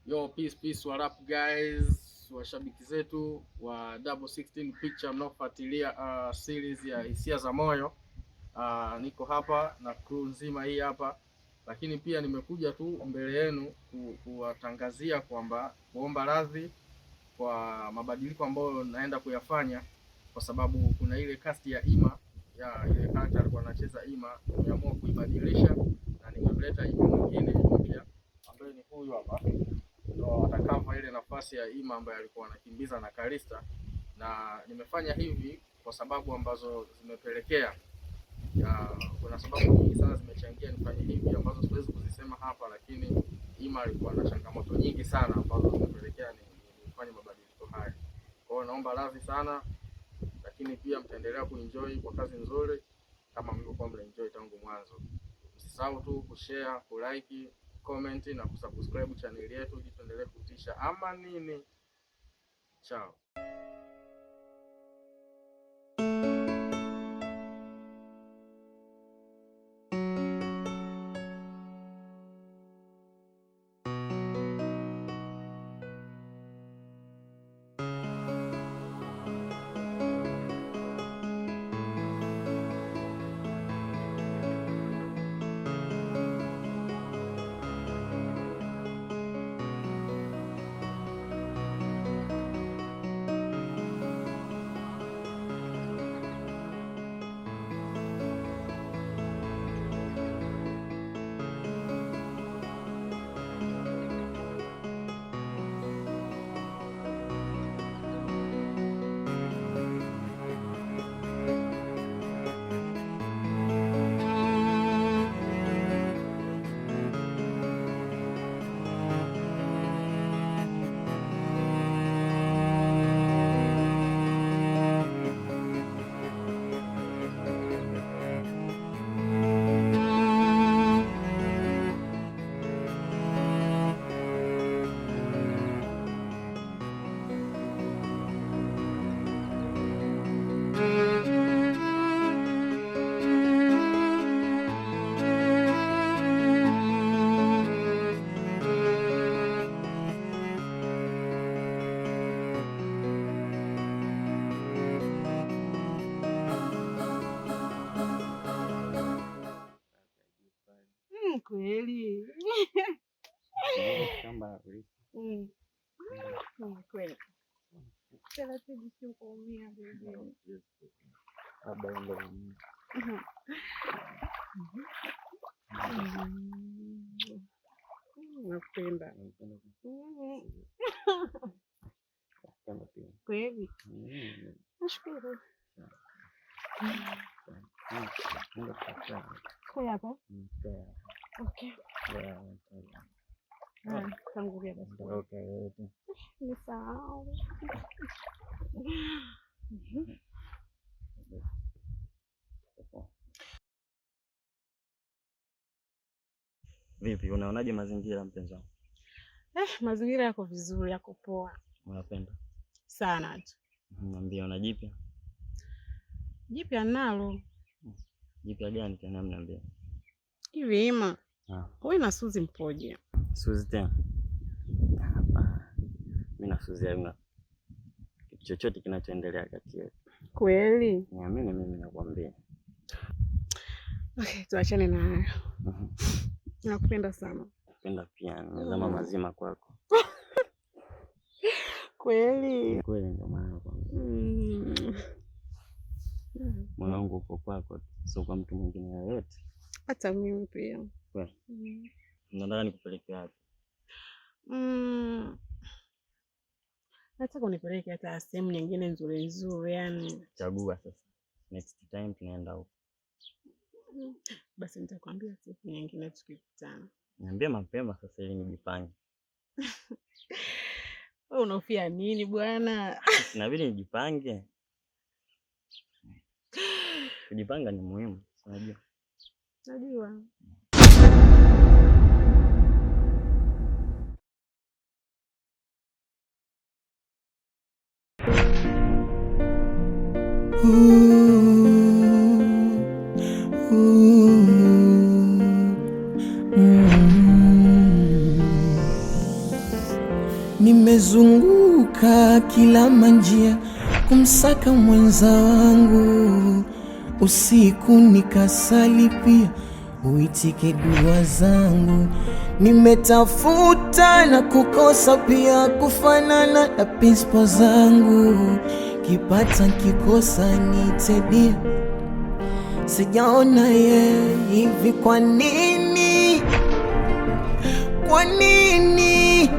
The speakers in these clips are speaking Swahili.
Yo, peace peace, what up guys, washabiki zetu wa Double 16 Picture mnaofuatilia series ya Hisia za Moyo. Niko hapa na crew nzima hii hapa, lakini pia nimekuja tu mbele yenu kuwatangazia kwamba kuomba radhi kwa mabadiliko ambayo naenda kuyafanya, kwa sababu kuna ile cast ya Ima, ya ile character alikuwa anacheza Ima, nimeamua kuibadilisha na nimemleta Ima mwingine mpya ambaye ni huyu hapa, ndo atacover ile nafasi ya Ima ambaye alikuwa anakimbiza na Kalista, na nimefanya hivi kwa sababu ambazo zimepelekea ya, kuna sababu nyingi sana zimechangia nifanye hivi ambazo siwezi kuzisema hapa, lakini Ima alikuwa na changamoto nyingi sana ambazo zimepelekea nifanye mabadiliko haya. Kwa hiyo naomba radhi sana, lakini pia mtaendelea kuenjoy kwa kazi nzuri kama mlivyokuwa mnaenjoy tangu mwanzo. Msisahau tu kushare, kulike, comment na kusubscribe channel yetu ili tuendelee kutisha ama nini. Chao. Kweli. Mm. Kweli. Taratibu, sio kuumia baby. Nakupenda. Kweli. Nashukuru. Kwa hapa? Okay. Tangulia basi. Nisahau. Vipi, unaonaje mazingira mpenzi wangu? Mazingira yako vizuri, yako poa. Unapenda? Sana tu. Niambie, una jipya? Jipya nalo. Jipya gani tena mniambie? Hivi Ima, wewe na Suzi mpoje? Suzi tena? Hapana. Mimi na Suzi hamna kitu chochote kinachoendelea kati yetu. Kweli? Niamini mimi nakwambia. Okay, tuachane na hayo. Nakupenda sana. Nakupenda pia, nimezama mazima kwako. Kweli? Kweli, ndio maana nakwambia. Moyo wangu upo kwako, sio kwa mtu mwingine yoyote. Hata mimi pia. Kweli. Nataka nikupeleke wapi? Nataka unipeleke hata sehemu nyingine nzuri nzuri, yani. Chagua sasa. Next time tunaenda huko. Basi nitakwambia siku nyingine tukikutana. Niambie mapema sasa ili nijipange. Wewe unahofia nini bwana? Inabidi nijipange. Kujipanga ni muhimu, unajua. Najua. Ooh, ooh, mm. Nimezunguka kila manjia kumsaka mwenza wangu, usiku nikasali pia uitike dua zangu. Nimetafuta na kukosa pia kufanana na pispo zangu, kipata kikosa nitedia, sijaona ye hivi. Kwa nini, kwa nini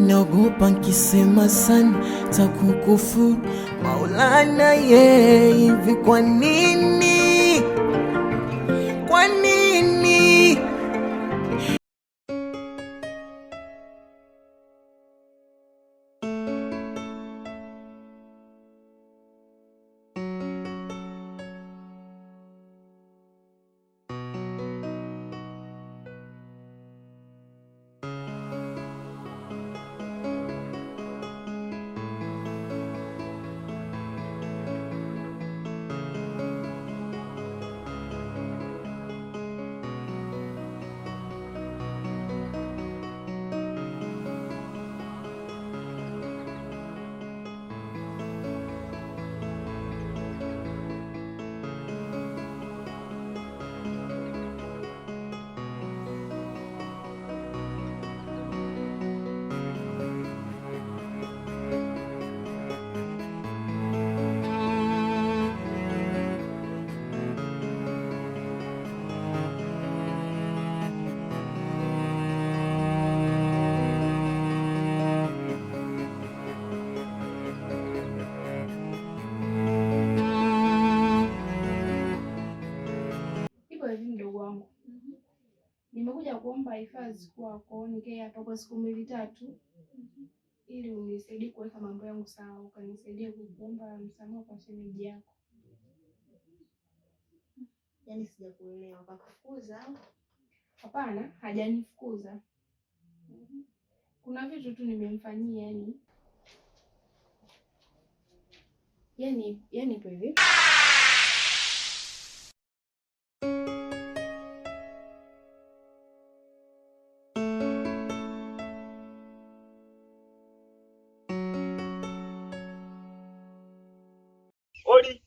naogopa nkisema sana takukufuru Maulana ye hivi. Kwa nini, kwa nini? Ipo hivi mdogo wangu, nimekuja kuomba hifadhi kwako, nikae hapa kwa siku mbili tatu, ili unisaidie kuweka mambo yangu sawa, ukanisaidia kuomba msamaha kwa shemeji yako. Yaani sijakuelewa, kakufukuza au? Hapana, hajanifukuza. Kuna vitu tu nimemfanyia, yani ipo hivi. Odi.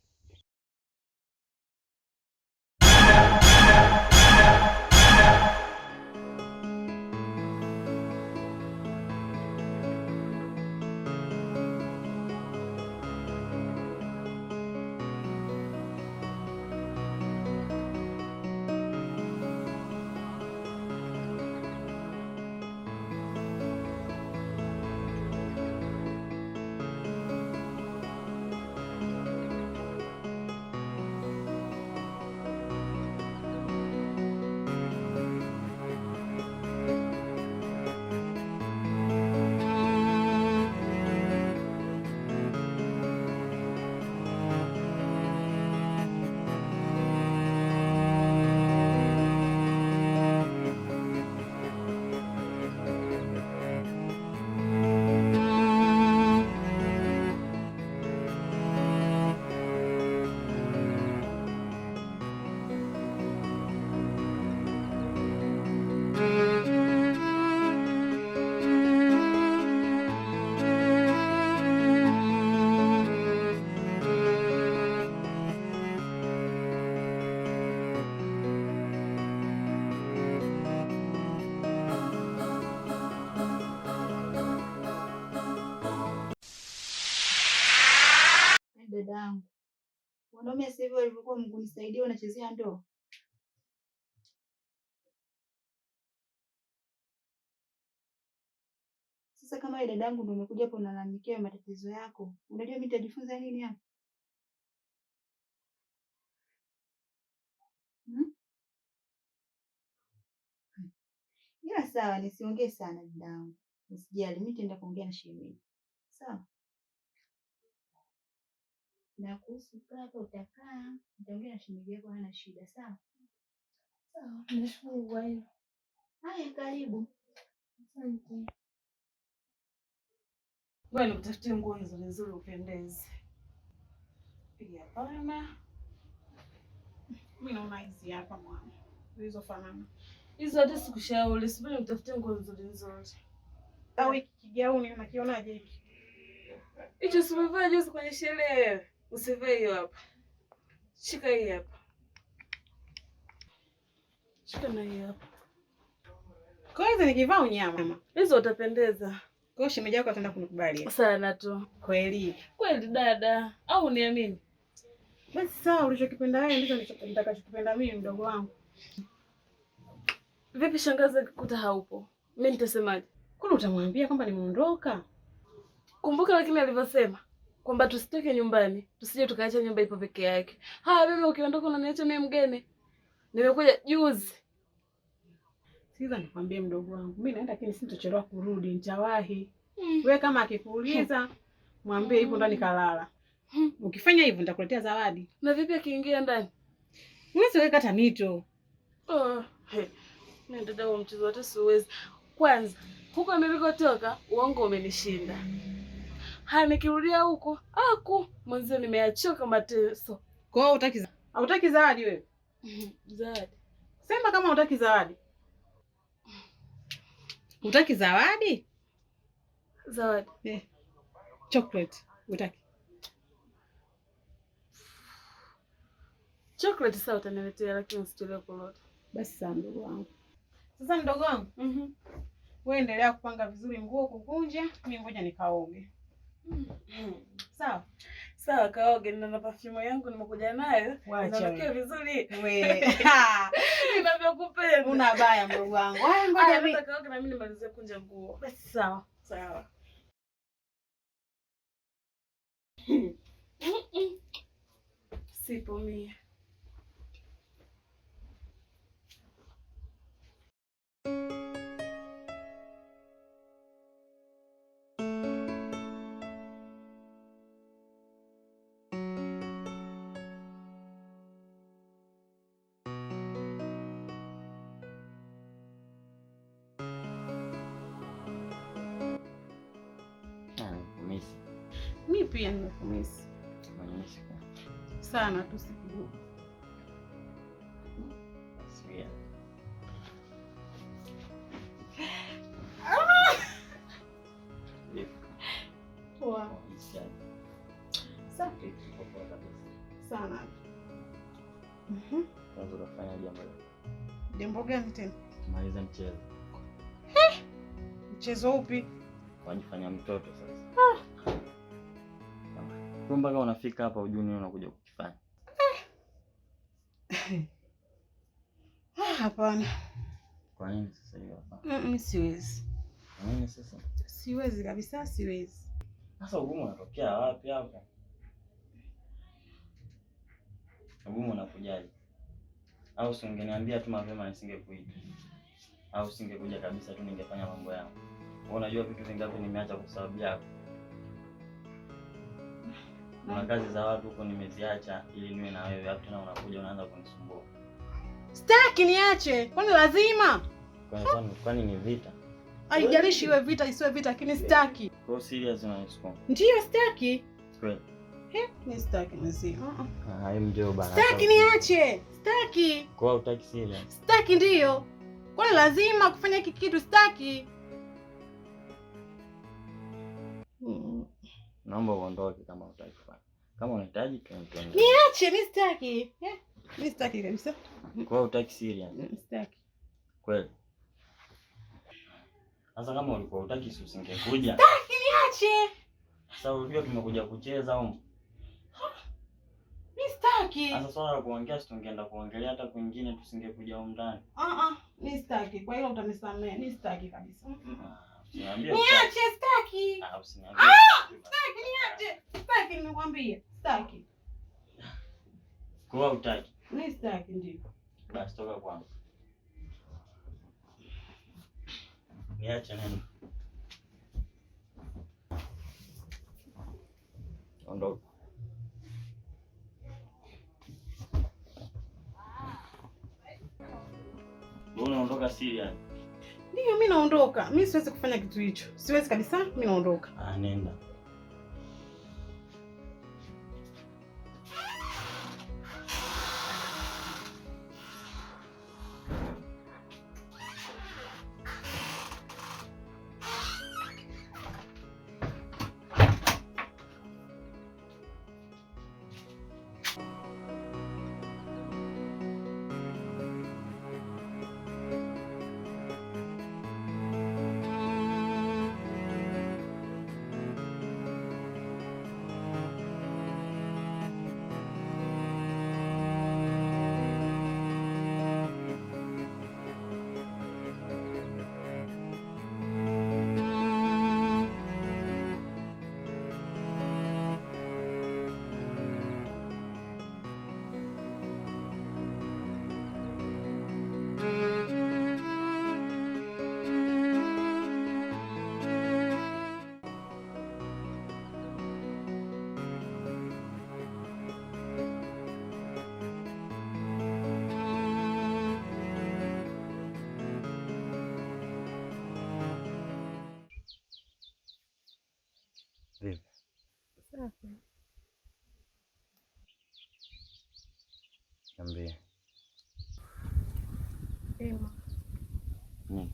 Dada yangu, wanaume sasa hivi walivyokuwa mkunisaidia, unachezea ndoa. Sasa kama wewe dada yangu ndio umekuja hapo unalalamikia matatizo yako, unajua mimi nitajifunza nini hapa? Hmm? Ila sawa, nisiongee sana dada yangu, usijali, mimi nitaenda kuongea na shemeji. Sawa? Na kuhusu kaka, utakaa, nitaongea na shemeji yako, hana shida. Sawa? Sawa, nashukuru kwa hilo. Haya, karibu. Asante. Ngoja nikutafutie nguo nzuri nzuri upendeze. Hii hapana. Mimi naona hizi hapa mwana. Zilizofanana. Hizo hata sikushauri, sipende nikutafutie nguo nzuri nzuri. Au hiki kigauni unakionaje hiki? Hicho si umevaa juzi kwenye sherehe. Usivae hiyo hapa. Shika hii hapa. Shika na hii hapa. Kwa hiyo nikivaa unyama. Hizo utapendeza. Kwa hiyo shemeji yako ataenda kunikubalia. Sana tu. Kweli. Kweli dada, au uniamini? Basi sawa, ulichokipenda wewe ndicho nitakachokipenda mimi mdogo wangu. Vipi shangazi akikuta haupo? Mimi nitasemaje? Kwani utamwambia kwamba nimeondoka? Kumbuka lakini alivyosema kwamba tusitoke nyumbani, tusije tukaacha nyumba ipo peke yake. Haya, mimi ukiondoka unaniacha mimi mgeni. Nimekuja juzi. Sikiza nikwambie mdogo wangu, mimi naenda lakini sitochelewa kurudi, nitawahi. Wewe kama akikuuliza mwambie ipo ndani kalala. Ukifanya hivyo nitakuletea zawadi. Na vipi akiingia ndani? Mimi siwezi kata mito. Oh, he. Mimi dada wa mchezo hata siwezi. Kwanza, huko nilikotoka uongo umenishinda. Haya, nikirudia huko, aku mwenzio nimeachoka mateso. Kwa hiyo hutaki zawadi wewe? Zawadi. Sema kama hutaki zawadi. Hutaki zawadi? Zawadi. Eh. Chocolate hutaki. Chocolate sawa utaniletea lakini usichelewe kurudi. Basi sawa mdogo wangu. Sasa mdogo wangu, wewe endelea kupanga vizuri nguo kukunja, mimi ngoja nikaoge. Sawa? Sawa, kaoge na perfume yangu nimekuja nayo. Wacha Inanukia wewe. vizuri. We. Ninavyokupenda. Una baya mdogo wangu. Haya ngoja Haya, mimi. nenda kaoge na mimi nimalizie kunja nguo. Basi sawa. Sawa. Sipo mie. Ah, nimekumisi. Mimi pia nimekumisi Nimekumisi kwa. sana tu sikujua. Sweet. Vipi? Poa. Unajisikiaje? Safi Uko poa kabisa. sana. Kwanza utafanya jambo la Jambo gani tena? tumalize mchezo. Mchezo upi? Wajifanya mtoto sasa. Kwa mpaka unafika hapa hujui nini unakuja kukifanya. Ah, hapana. Kwa nini sasa hiyo hapa? Siwezi. Kwa nini sasa? Siwezi kabisa, siwezi. Sasa ugumu unatokea wapi hapo? Ugumu unakujaje? Au si ungeniambia tu mapema nisingekuita. Au singekuja kabisa tu ningefanya mambo yangu. Wewe unajua vitu vingapi nimeacha kwa sababu yako? Kuna kazi za watu huko nimeziacha ili niwe na wewe, alafu tena unakuja unaanza kunisumbua. Sitaki niache. Kwani lazima? Kwani ni vita? Haijalishi iwe vita isiwe vita, lakini sitaki. Kwa hiyo serious unanisukuma. Ndiyo sitaki. Kweli. Mimi sitaki mzee. Ah, hem njoo bana. Sitaki niache. Sitaki. Kwa hiyo hutaki serious. Sitaki ndiyo. Kwani lazima kufanya hiki kitu? Sitaki. Naomba uondoke kama hutaki kufanya. Kama unahitaji tuende. Niache, mimi sitaki. Mimi sitaki kabisa. Kwa hiyo hutaki serious. Sitaki. Kweli. Sasa kama ulikuwa hutaki si usingekuja. Sitaki niache. Sasa unajua tumekuja kucheza au? Mimi sitaki. Sasa swala la kuongea si tungeenda kuongelea hata kwingine tusingekuja humu ndani. Mimi sitaki. Kwa hiyo utanisamehe. Mimi sitaki kabisa. Usiniambie. Niache, sitaki. Ah, usiniambie. Sitaki niache. Sitaki nimekwambia. Sitaki. Kwa hiyo hutaki. Mimi sitaki ndio. Basi toka kwangu. Niache nini? Ondoka. Wewe unaondoka serious? Ndio mimi naondoka. Mimi siwezi kufanya kitu hicho. Siwezi kabisa, mimi naondoka. Ah, nenda. Vipi? Safi. Niambie. Ema. Nini?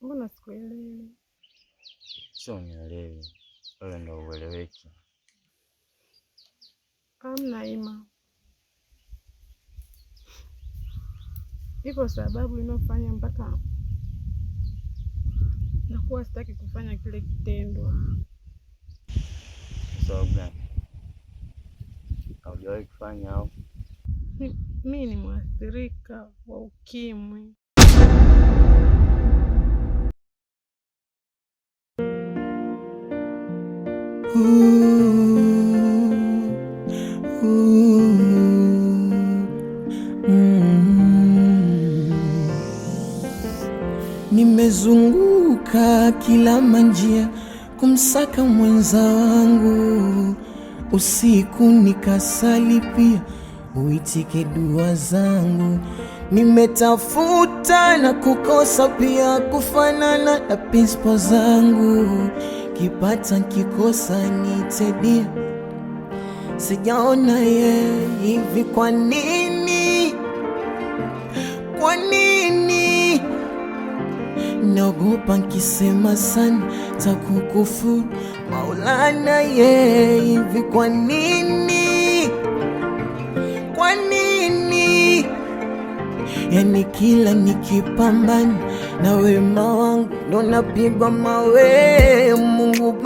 Mbona sikuelewi? Sio unielewi, wewe ndo ueleweki. Amna Ima, ipo sababu inayofanya mpaka nakuwa sitaki kufanya kile kitendo. Kwa sababu gani? Haujawahi kufanya au? Mi ni mwathirika wa ukimwi. Ooh, ooh, mm. Nimezunguka kila manjia kumsaka mwenza wangu, usiku nikasali pia uitike dua zangu. Nimetafuta na kukosa pia kufanana na pispo zangu, kipata kikosa nitedia, sijaona ye hivi. Kwa nini? Kwa nini naogopa nkisema sana takukufuru Maulana ye hivi? Kwa nini? Kwa nini? Yani kila nikipambana na wema wangu ndo napigwa mawe. Mungu Baba.